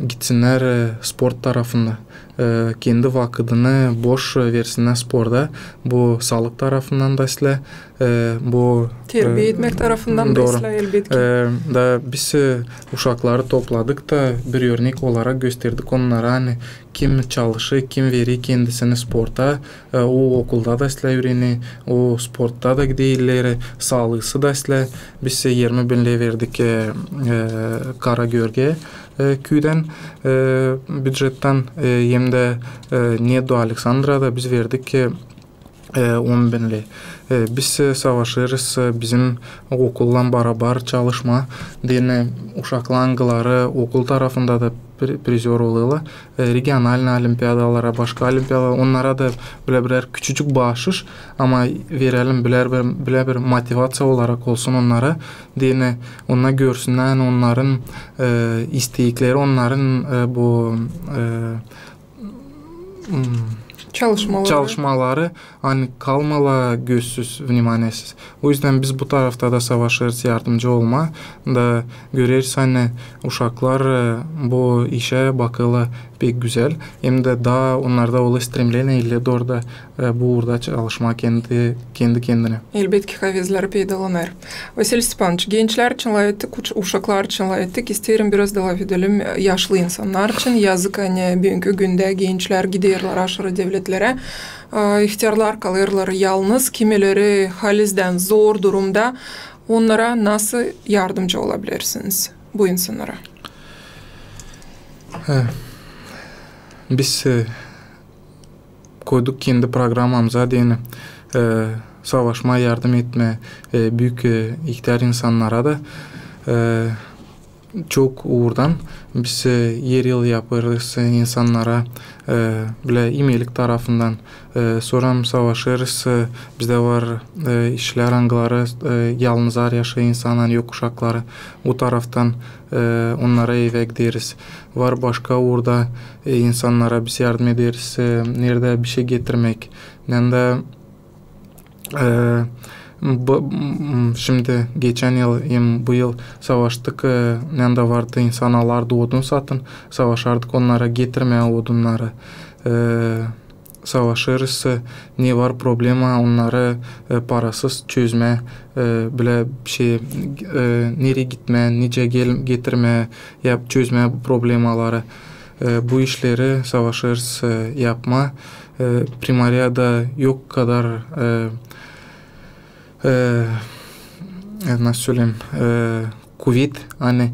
gitsinnär, e, sport tarafına, e, kendi vakıdını boş, e, versinnär sporta. Bu saalık tarafından da islää, e, bu, e, terbiya etmäk tarafından da islää, elbetki. E, da biz, e, uşakları topladık da bir örnek olarak gösterdik onnara, ani kim çalışêr, kim verer kendisini sporta, e, o okulda da islää üürenä, o sportta da gidä ileri, saalısı da islää. Biz irmi bin ley verdik, e, e, Kara Georgiyä, e, küüdän, e, bücettän, e, hem dä, e, Nedo Aleksandra da biz verdik, e, e, on bin ley. E, biz, e, savaşêrız, e, bizim okullan barabar çalışmaa, deyni uşaklar, angıları okul tarafında da pri-, призёр olêrlar. E, regionalnıy olimpiadalara, başka olimpiadalara, onnara da bölä birär küçücük baaşış, ama verelim bölä bir, bölä bir motivaţiya olarak olsun onnara. Deyni, onnar görsünnär, ani onnarın, e, istekleri, onnarın, e, bu, e, m, çalışmaları, çalışmaları, ani kalmêêrlar gözsüz, vnimaniyesiz. O üzdän biz bu tarafta da savaşêrız yardımcı olmaa da göreriz, ani uşaklar, e, bu işä bakêrlar pek gözäl. Hem dä taa onnarda olêr stremleniye, ile dooru da, e, bu uurda çalışmaa kendi, kendi-kendinä. Elbetki, havezleri peydalanêr. Vasilii Stepanoviç, gençlär için lafettik, uş-, uşaklar için lafettik. İsteerim biraz da lafedelim, e, yaşlı insannar için. Yazık, ani büünkü gündä gençlär giderlär aşırı devletlerä. E, ihtärlar kalêrlar yalnız, kimileri halizdän zor durumda. Onnara nasıl yardımcı olabilersiniz, bu insannara? E, biz, e, koyduk kendi programamıza deyni, e, savaşmaa yardım etmää, e, büük, e, ihtär insannara da, e, çok uurdan biz, e, er yıl yapêrız, e, insannara, e, bilä imelik tarafından, e, sora savaşêrız, e, bizdä var, e, işlär, angıları, e, yalnızar yaşêêr insannar, yok uşakları, bu taraftan, e, onnara evä gideriz. Var başka uurda, e, insannara biz yardım ederiz, e, neredä bişey getirmäk. Neredä, e, bu, m-, m-, şindi geçän yıl hem bu yıl savaştık, e, neredä vardı insan alardı odun satın, savaşardık onnara getirmää odunnarı. E, savaşêrız, e, ne var problema, onnarı, e, parasız çözmää, e, bilä bişey, e, nereyi gitmää, nicä gel-, getirmää, yap-, çözmää bu problemaları. E, bu işleri savaşêrız, e, yapmaa. E, primariyada yok kadar, e, e, e, nasıl söleyim, e, kuvet, ani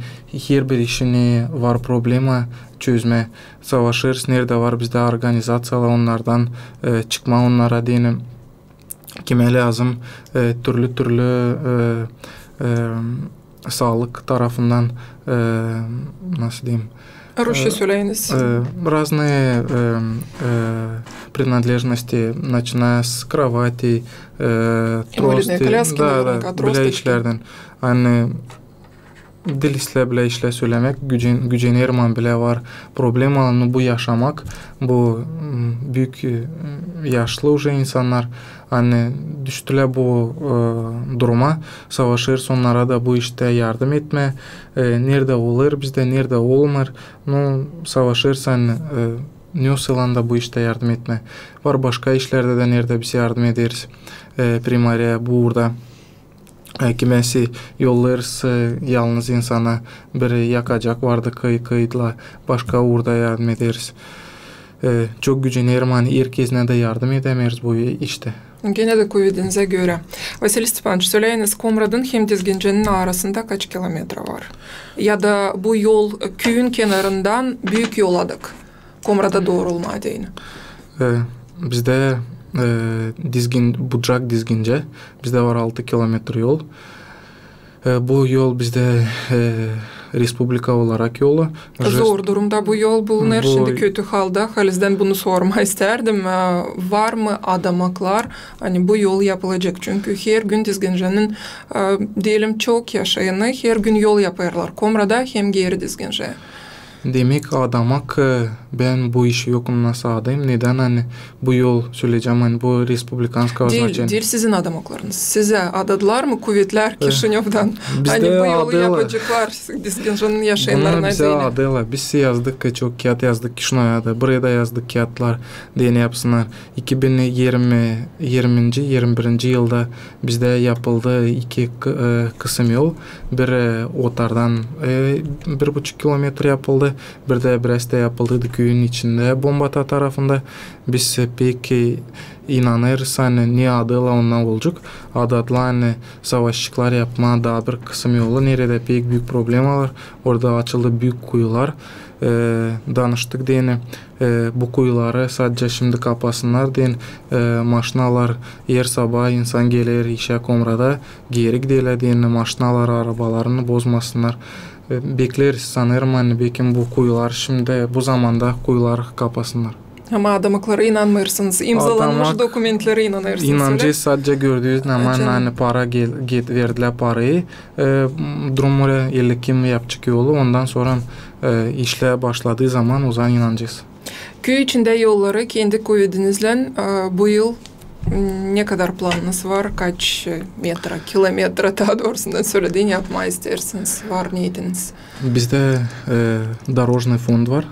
herbir işini var problema çözmää. Savaşêrız, neredä var bizdä organizaţiyalar, onnardan, e, çıkmaa onnara deyni, kimä lääzım, e, türlü-türlü, e, e, saalık tarafından, e, nasıl deyim, rusça söläyiniz, e, разные, e, e, принадлежности, начиная с кровати, e, трости, da, bilä işlärdän. Ani diil islää bilä işlär sölämäk, gücen-, gücenerim, ani bilä var problema, ani bu yaşamak, bu, m, büük, e, yaşlı уже insannar, ani düştülär bu, e, duruma, savaşêrız onnara da bu iştä yardım etmää, e, neredä olêr bizdä, neredä olmêêr, nu, savaşêrız, ani, e, ne o sılanda bu iştä yardım etmää. Var başka işlärdä dä, neredä biz yardım ederiz, e, primariyaya bu uurda. E, kimäsi yollêêrız, e, yalnız insana bir yakacak vardı kıy-, kıyıtla, başka uurda yardım ederiz. E, çok gücenerim, ani herkeznä dä yardım edemeeriz bu iştä. Genä dä kuvedinizä görä. Vasilii Stepanoviç, söläyiniz, Komradın hem Dizgincänin arasında kaç kilometra var? Ya da bu yol, e, küüyün kenarından büük yoladık Komrada dooru olmaa deyni. E, bizdä, e, Dizgin-, Bucak Dizgincä, bizdä var altı kilometra yol. E, bu yol bizdä, e, respublika olarak yolu. Zor durumda bu yol bulunêr, bu şindi kötü halda. Halizdän bunu sormaa istärdim. E, var mı adamaklar, ani bu yol yapılacek? Çünkü her gün Dizgincänin, e, deyelim, çok yaşayanı her gün yol yapêrlar. Komrada hem geeri Dizgincä. Demäk, adamak, e, bän bu işi yokum nasıl adayım. Nedän, ani bu yol, söleyecäm, ani bu respublikanskoye znaçeniya. Diil, diil sizin adamaklarınız. Sizä adadılar mı kuvetlär Kişinövdan? Ani bu yolu yapaceklar Dizgincänin yaşayannarına deyni. Bunu bizä adêrlar. Biz yazdık, e, çok kiyat yazdık Kişinövä da. Buraya da yazdık kiyatlar, deyni yapsınnar. İki bin irmi, irminci, irmi birinci yılda bizdä yapıldı iki kı-, e, kısım yol. Bir, e, Otardan, e, bir buçuk kilometra yapıldı. Bir dä biraz da yapıldı küüyün içindä, Bombata tarafında. Biz, e, pek, e, inanêrız, ani ne adêrlar, onnar olacek. Adadılar, ani savaşaceklar yapmaa taa bir kısım yolu, neredä pek büük problemalar. Orada açıldı büük kuyular. E, danıştık deyni, e, bu kuyuları sadecä şindi kapasınnar deyni, e, maşinalar, er sabaa insan geler işä Komrada, geeri giderlär deyni, maşinalar arabalarını bozmasınnar. E, bekleriz, sanêrım, ani bekim bu kuyular şindi, bu zamanda kuyular kapasınnar. Ama adamaklara inanmêêrsınız, imzalanmış dokumentlerä inanêrsınız, ölä? İnanacez sadecä gördüünüz zaman, ani para gel-, get-, verdilär parayı, e, durumuna, elli kim yapacek yolu, ondan sora, e, işlär başladıı zaman, o zaman inanacez. Küü içindä yolları kendi kuvediniznän, e, bu yıl, m, ne kadar planınız var? Kaç, e, metra, kilometra, taa doorusundan sölädin, yapmaa isteersiniz? Var neetiniz? Bizdä, e, дорожный фонд var.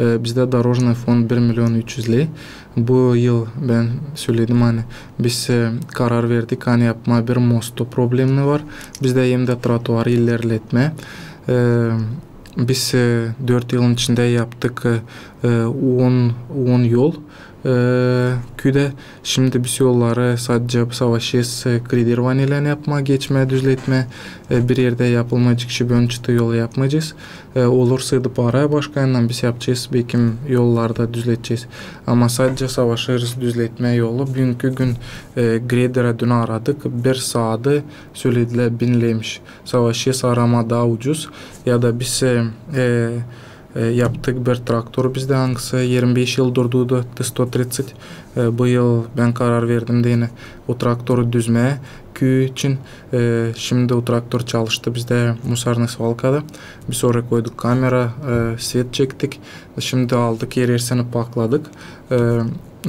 E, bizdä дорожный фонд bir million üç üz ley. Bu yıl bän sölädim, ani biz, e, karar verdik, ani yapmaa bir mostu problemni var. Bizdä hem dä trotuarı ilerletmää. E, biz, e, dört yılın içindä yaptık, e, e, on, on yol, e, küüdä. Şindi biz yolları sadecä savaşêrız, e, gradirovaniyelän yapmaa, geçmää, düzletmää. E, bir erdä yapılmayacek şibönçatı yol yapmayacez. E, olursa, edi para başka yandan biz yapacez, bekim yollarda düzletecez. Ama sadecä savaşêrız düzletmää yolu. Büünkü gün, e, graderä dün aradık, bir saadı sölädilär bin leymiş. Savaşêrız aramaa taa ucuz. Ya da biz, e, e, e, yaptık bir traktor bizdä, angısı irmi beş yıl durdu da, Т сто тридцать. E, bu yıl bän karar verdim deyni o traktoru düzmää küü için. E, şindi o traktor çalıştı bizdä musornıy svalkada. Biz oraya koyduk kamera, e, svet çektik. Şindi aldık, her ersini pakladık. E,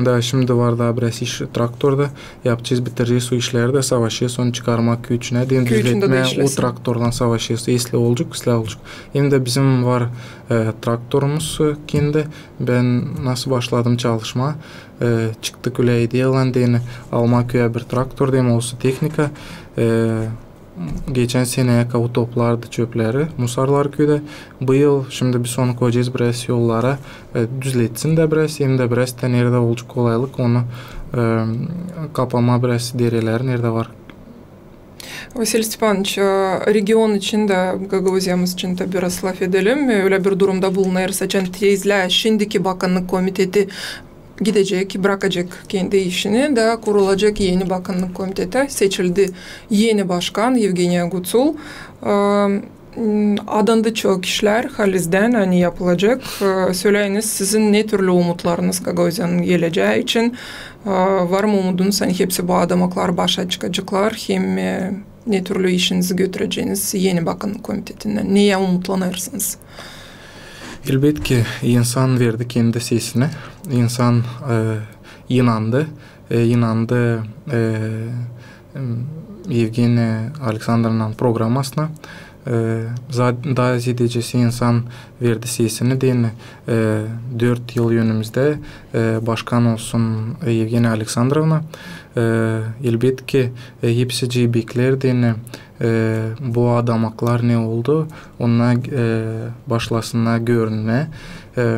da şindi var taa biraz iş traktorda. Yapacez, bitirecez o işleri dä, savaşêrız onu çıkarmaa küü içinä, deyni, küü içindä düzletmää o işlesin. Traktordan savaşêrız, esli olacek, islää olacek. Hem dä bizim var, e, traktorumuz, e, kendi. Bän nasıl başladım çalışmaa, e, çıktı külä ideyalan, deyni, almaa küüyä bir traktor, deyni, olsun tehnika. E, geçän senäyä kadar o toplardı çöpleri, musorları küüdä. Bu yıl şindi biz onu koyacez biraz yollara, e, düzletsin dä biraz, hem dä biraz dä neredä olacek kolaylık, onu, e, kapamaa biraz dereleri, neredä var. Vasilii Stepanoviç, e, region için dä, Gagauziyamız için dä biraz lafedelim. E, ölä bir durumda bulunêrız, açan tezlää şindiki bakannık komiteti gidecek, brakacek kendi işini, da kurulacek eni bakannık komiteti. Seçildi eni başkan Evgeniya Gucul. E, m, adandı çok işlär halizdän, ani yapılacek. E, söläyiniz, sizin ne türlü umutlarınız Gagauziyanın gelecää için? E, var mı umudunuz, ani hepsi bu adamaklar başa çıkaceklar, hem, e, ne türlü işinizi götüreceniz eni bakannık komitetindän? Neyä umutlanêrsınız? Elbetki, insan verdi kendi sesini, insan, e, inandı, e, inandı, e, m, Evgeniya Aleksandrovnanın programmasına. E, za-, taa ziyedecesi insan verdi sesini, deyni, e, dört yıl önümüzdä, e, başkan olsun, e, Evgeniya Aleksandrovna. E, elbetki, e, hepsicii bekleer, deyni, e, bu adamaklar ne oldu, onnar, e, başlasınnar görünmää. E,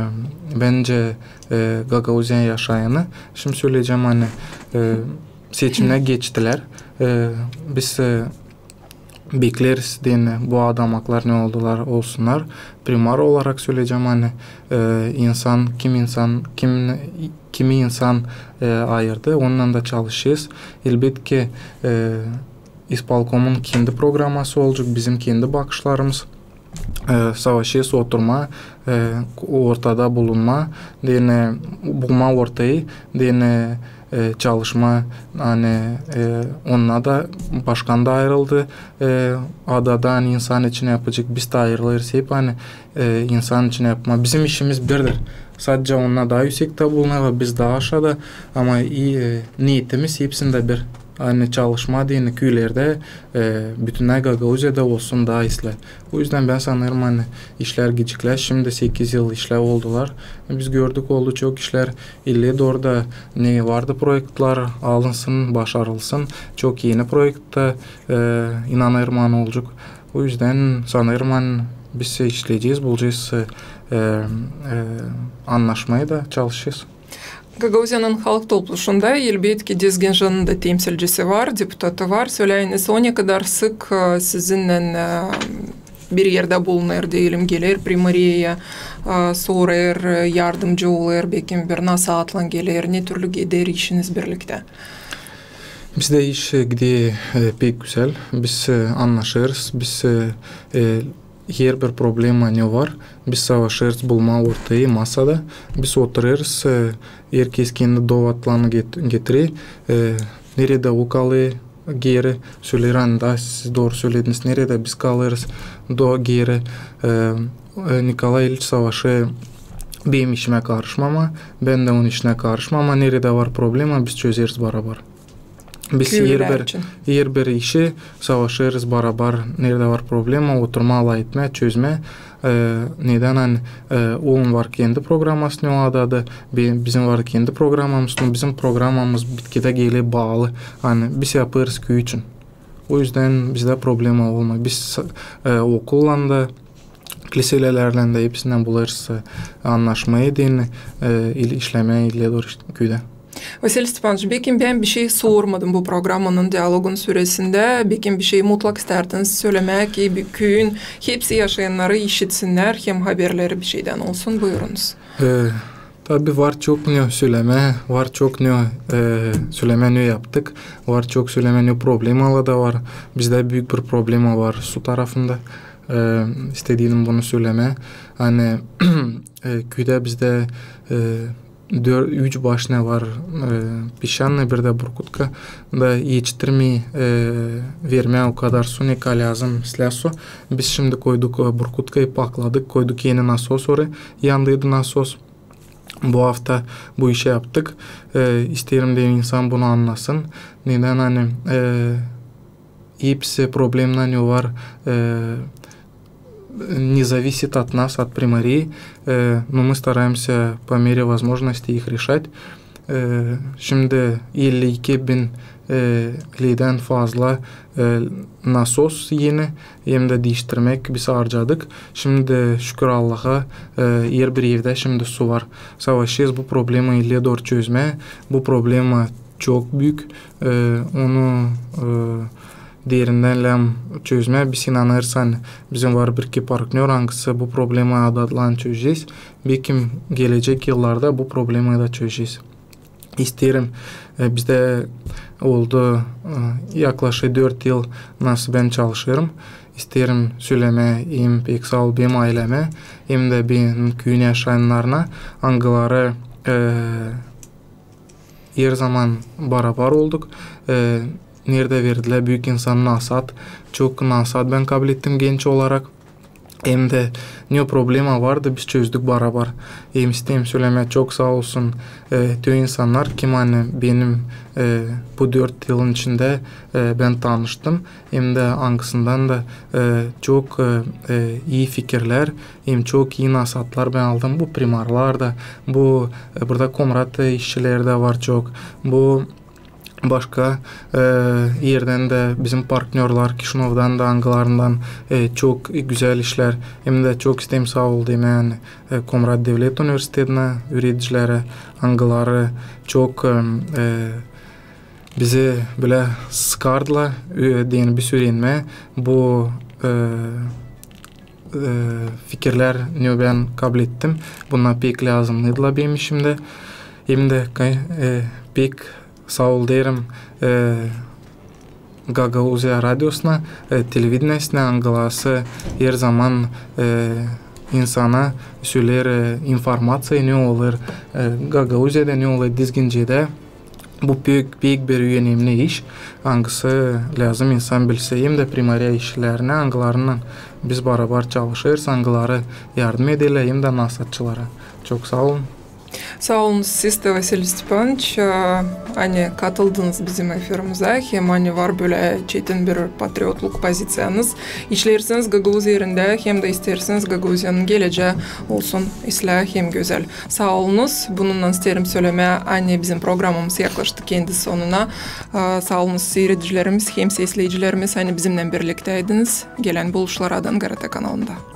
bence, e, Gagauziyanın yaşayanı, şindi söleyecäm, ani, e, seçimnär geçtilär. E, biz, e, bekleriz, deyni, bu adamaklar ne oldular, olsunnar. Primar olarak söleyecäm, ani, e, insan, kim insan, kim, kimi insan, e, ayırdı, onunnan da çalışêrız. Elbetki, e, ispolkomun kendi programması olacek, bizim kendi bakışlarımız. E, savaşêrız oturmaa, e, ortada bulunmaa, deyni, bulmaa ortayı, deyni, e, çalışmaa, ani, e, onnar da başkan da ayırıldı, e, adadan insan için yapacek, biz dä ayırılêrız hep, ani, e, insan için yapmaa. Bizim işimiz birdir. Sadecä onnar taa üüsektä bulunêrlar, biz taa aşaada, ama, e, neetimiz hepsindä bir. Ani çalışmaa, deyni, küülerdä, e, bütünnä Gagauziyada olsun taa islää. O üzdän bän sanêrım, ani işlär gideceklär. Şindi sekiz yıl işlär oldular. Biz gördük, oldu çok işlär. İleriyi dooru da ne vardı proektlär, alınsın, başarılsın. Çok eni proektlär, e, inanêrım, ani olacek. O üzdän sanêrım, ani biz işleyecez, bulacez, e, e, annaşmayı da çalışacez. Gagauziyanın Halk Topluşunda, elbetki, Dizginjanın da temsilcisi var, deputatı var. Söläyiniz, o ne kadar sık, e, sizinnän, e, bir erdä bulunêr, deyelim, geler primariyaya, e, sorêr, e, yardımcı olêr, bekim bir nasıl atlan geler, ne türlü gider işiniz birliktä? Bizdä iş, e, gider, e, pek gözäl. Biz, e, annaşêrız, biz, e, e, herbir problema ne var, biz savaşêrız bulmaa ortayı masada. Biz oturêrız, e, herkez kendi dovatlarını get-, getirer. E, neredä o kalêr geeri, söleer, ani taa siz dooru sölediniz, neredä biz kalêrız do-, geeri. E, e, Nikolay İliç savaşêr benim işimä karışmamaa, bän dä onun işinä karışmamaa. Neredä var problema, biz çözeriz barabar. Biz herbir işi savaşêrız barabar, neredä var problema, oturmaa, alay etmää, çözmää. E, nedän ani, e, onun var kendi programması, ne o adadı, bizim var kendi programamız, no bizim programamız bitkidä geler baalı, ani biz yapêrız küü için. O üzdän bizdä problema olmêêr. Biz, e, okullan da, kliselelärlän dä hepsindän bulêrız, e, annaşmaa deyni, e, işlemää ileri dooru küüdä. Vasilii Stepanoviç, bekim bän bişey sormadım bu programanın, dialogun süresindä. Bekim bişey mutlak istärdiniz sölemää, ki bir küün hepsi yaşayannarı işitsinnär, hem haberleri bişeydän olsun. Buyurunuz. E, tabii var çok ne sölemää, var çok ne, e, sölemää ne yaptık, var çok sölemää ne problemalar da var. Bizdä büük bir problema var su tarafında. E, istediydim bunu sölemää. Ani, e, küüdä bizdä, e, dör-, üç başnä var, e, Pişannıı, bir dä Burkutka, da etiştirmeer, e, vermää o kadar su, ne ka lääzım islää su. Biz şindi koyduk, e, Burkutkayı pakladık, koyduk eni nasos orayı, yandıydı nasos. Bu afta bu işi yaptık. E, isteerim dä insan bunu annasın. Nedän ani, e, hepsi problemä ne var, e, не зависит от нас, от примарии, e, но мы стараемся по мере возможности их решать. E, şindi elli iki bin, e, leydän fazla, e, nasos eni, hem dä diiştirmäk biz harcadık. Şindi, şükür Allaha, e, herbir evdä şindi su var. Savaşêrız bu problemayı ileri dooru çözmää. Bu problema çok büük. E, onu, e, derindän lääzım çözmää. Biz inanêrız, ani bizim var bir-iki partnör, angısı bu problemayı adalan çözecez. Bekim gelecek yıllarda bu problemayı da çözecez. İsteerim, e, bizdä oldu, e, yaklaşık dört yıl, nasıl bän çalışêrım. İsteerim sölemää hem pek saa ol benim aylämä, hem dä benim küüyün yaşayannarına, angıları, e, her zaman barabar olduk. E, neredä verdilär büük insan nasat. Çok nasat bän kablettim genç olarak. Hem dä ne problema vardı, biz çözdük barabar. Hem isteerim sölemää, çok saa olsun, e, tüm insannar, kim ani benim, e, bu dört yılın içindä, e, bän tanıştım. Hem dä angısından da, e, çok, e, e, ii fikirlär, hem çok ii nasatlar bän aldım. Bu primarlar da, bu, e, burada komrat, e, işçileri dä var çok. Bu başka, e, erdän dä bizim partnörlar Kişinövdan da, angılarından, e, çok gözäl işlär. Hem dä çok isteerim saa ol demää, e, Komrat devlet universitetinä üüredicileri, angıları çok, e, e, bizi bölä sıkardılar, e, deyni biz üürenmää. Bu, e, e, fikirlär, ne bän kablettim, bunnar pek lääzımnıydılar benim işimdä. Hem dä, e, pek saa ol deerim, e, Gagauziya radiosuna, e, televideniesine, angıları her zaman, e, insana söleer, e, informaţiya, ne olêr, e, Gagauziyada, ne olêr Dizgincedä. Bu pek, pek bir önemli iş, angısı lääzım insan bilsä, hem dä primariya işçilerine, angılarınnan biz barabar çalışêrız, angıları yardım ederlär, hem dä nasatçılara. Çok saa olun. Saa olunuz siz dä, Vasilii Stepanoviç, e, ani katıldınız bizim efirimizä, hem ani var bölä çetin bir patriotluk poziţiyanız. İşleersiniz Gagauziya erindä, hem dä isteersiniz Gagauziyanın gelecää olsun islää hem gözäl. Saa olunuz. Bununnan isteerim sölemää, ani bizim programamız yaklaştı kendi sonuna. E, saa olunuz, siiredicilerimiz hem sesleyicilerimiz, ani bizimnän birliktäydiniz. Gelän buluşlara, adan GRT kanalında.